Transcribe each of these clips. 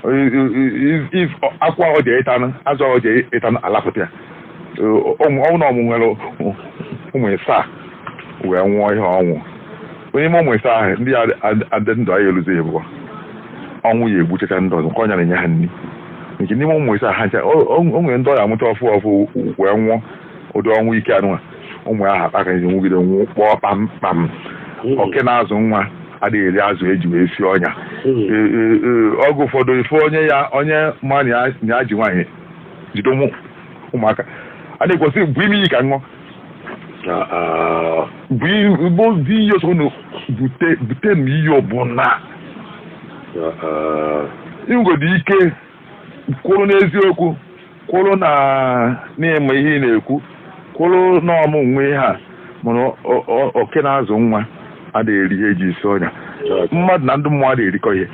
If akwa ọ ji ịtanụ, azụ ọ ji ịtanụ, alapụta ya. Ọnwụ na ọmụ nwere ụmụ ịsaa wee nwụọ ihe ọnwụ. Onye ime ụmụ ịsaa ahụ, ndị adị ndụ anyị eluzi ebụọ, ọnwụ ya egbuchacha ndị ọzọ nke ọnya na-enye ha nri. Nke n'ime ụmụ ịsaa ha ncha, o nwere ndị ọya amụcha ọfụ ọfụ wee nwụọ ụdị ọnwụ ike anụnwa. Ụmụ ya ha akpa ka ezi nwugide nwụ kpọọ kpamkpam. Oke na-azụ nwa adịghị eri azụ eji wee sie ọnya. Oge ụfọdụ ife onye ya onye ma na ya ji nwaanyị jide ụmụaka a na-ekwesị bụ ime iyi ka ṅụọ bụ di iyi ọsọ bute bute m iyi ọbụla ịnwegodi ike kwụrụ n'eziokwu, kwụrụ na n'ịma ihe ị na-ekwu, kwụrụ n'ọmụ nwe ihe a. Mana oke na-azụ nwa adịghị eri ihe eji esi ọnya. Mmadụ na ndị mmụọ adịghị erikọ ihe.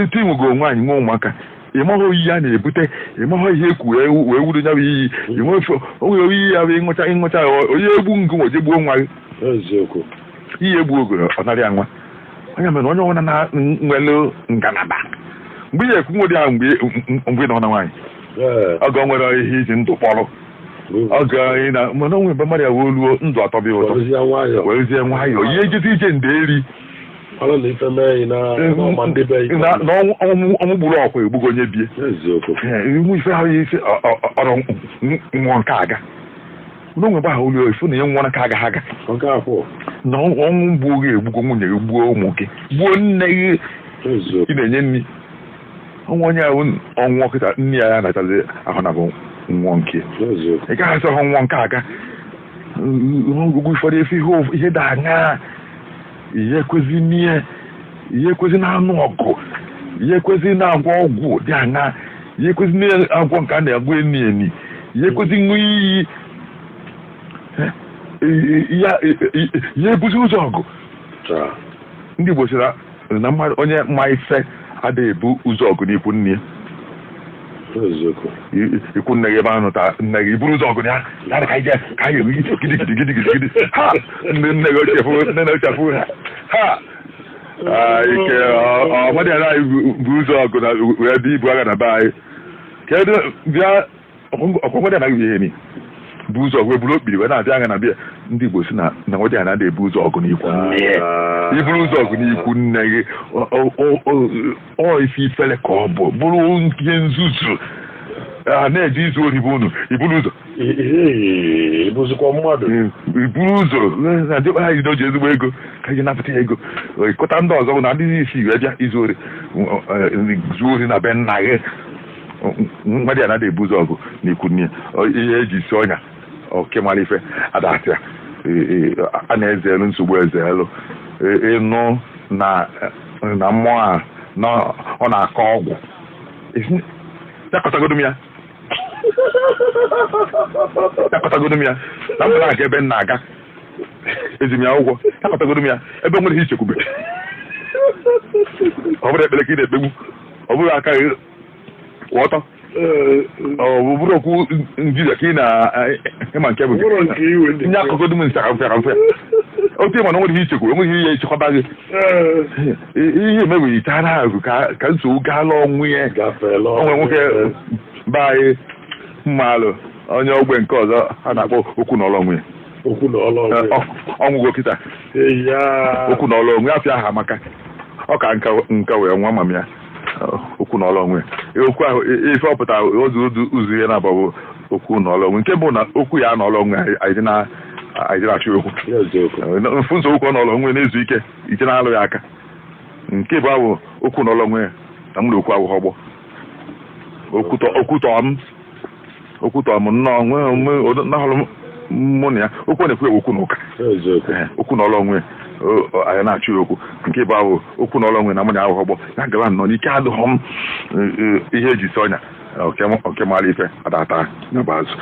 Iti nwego nwaanyị nwe ụmụaka, ịmaghị oyiyi a na-ebute, ịmaghị ihe ekwu wee wuru ya bụ iyi. Onwere oyiyi ya bụ ịṅụcha ịṅụcha onye egbu ngụ nweje gbuo nwa gị. Iyi egbu ogoro ọ narị ya nwa. Onye mere onye ọbụla na nwere ngalaba mgbe ị ekwu nwere ya mgbe ị nọ na nwaanyị, oge o nwere ihe iji ndụ kpọrọ oge na mana onwe mgbe mmadụ ya wee luo ndụ atọ bịa ụtọ, werezie nwayọọ ihe ejezi ije nderi na ọnwụ gburu ọkwa egbugo onye bie iwu ife ahụ isi ọrụ nwụọ nke aga n'onwe mgbe ahụ olu ifu na ihe nwụọ ka agaghị aga na ọnwụ gbuo gị egbugo nwunye gị, gbuo ụmụ gị, gbuo nne gị ị na-enye nri. Ọnwụ onye ahụ ọnwụ kịta nne ya ya nachazi ahụ na bụ nwụọ nke ị gaghị asị ọhụ nwụọ nke aga. Ọgụgụ ụfọdụ efe ihe dị aṅaa, ihe ekwezi n'ihe, ihe ekwezi na-anụ ọgụ, ihe ekwezi na-agwọ ọgwụ dị aṅaa, ihe ekwezi na-agwọ nke a na-agwọ eni eni, ihe ekwezi ṅụ iyi, ihe ebuzi ụzọ ọgụ. Ndị Igbo sịrị na mmadụ onye ma ife adịghị ebu ụzọ ọgụ n'ikwu nne ya. Ikwu nne gị ebe ahụ ta nne gị iburu ụzọ ọgụ ya ya ka ije ka anyị eri gidi gidi gidi gidi gidi ha ndị nne gị ochie fụ nne na ochie fụ ha ha ike ọmadị ala anyị bụ ụzọ ọgụ na wee dị ibu agha na be anyị. Kedu bịa ọkwọgwadị anaghị ihe ni bụ ụzọ ọgụ eburu okpiri wee na-abịa agha na bịa. Ndị Igbo si na nwadị anaghị ebu ụzọ ọgụ n'ikwu nne ya. Iburu ụzọ ọgụ n'ikwu nne gị, ọ ife ifele ka ọ bụ bụrụ ihe nzuzu a na-eji izu ohi bụ unu iburu ụzọ iburu ụzọ na ndị ha jido ji ezigbo ego ka ji napụta ego kụta ndị ọzọ na ndị isi wee bịa izu ori zuo ori na be nna gị. Mmadụ ya anaghị ebu ụzọ ọgụ n'ikwu nne ya. Ihe eji si ọnya oke mara ife adatị ya a na-eze elu nsogbu eze elu ịnụ na mmụọ a na ọ na-akọ ọgwụ yakọtagodo m ya yakọtagodo m ya na m na-aga ebe m na-aga ezi m ya ụgwọ yakọtagodo m ya ebe nwere ihe ichekwube. Ọ bụrụ ekpere ka ị na-ekpegbu, ọ bụrụ aka gị kwụ ọtọ, ọ bụrụ okwu njide ka ị na-ịma nke bụ nye akụkọ dum nsị aka mfe aka mfe otu ịma na nwere ihe ichekwa, enweghị ihe echekwaba gị. Ihe emeweghị chara ahụ ka nsogbu gaala ọnwụ ya. Onwe nwoke be anyị mmalụ onye ogbe nke ọzọ a na-akpọ okwu na ọlụ onwe ya. Ọnwụgo kịta okwu na ọlụ onwe ya afịa aha maka ọ ka nka wee nwa mam ya okwu na ọlụ onwe ya. Okwu ahụ ife ọ pụtara ụzọ ụzọ ihe na-abụ bụ okwu na ọlụ onwe nke bụ na okwu ya na ọlụ onwe anyị na-achụ okwu mfu nsogbu ka ọ n'ọlụ onwe na-ezu ike ije na-alụ ya aka. Nke bụ ahụ okwu na ọlụ onwe ya na mụ na okwu ahụ ọgbọ okwutọ m nnọọ nwee mụ na ya okwu na-ekwu okwu na ụka okwu na ọlụ onwe anyị na-achụ ya okwu. Nke bụ ahụ okwu na ọlụ onwe na mụ na ahụ ọgbọ ya gawa nnọọ n'ike adịghọ m ihe eji si ọnya oke mara ife adata ya bụ azụ.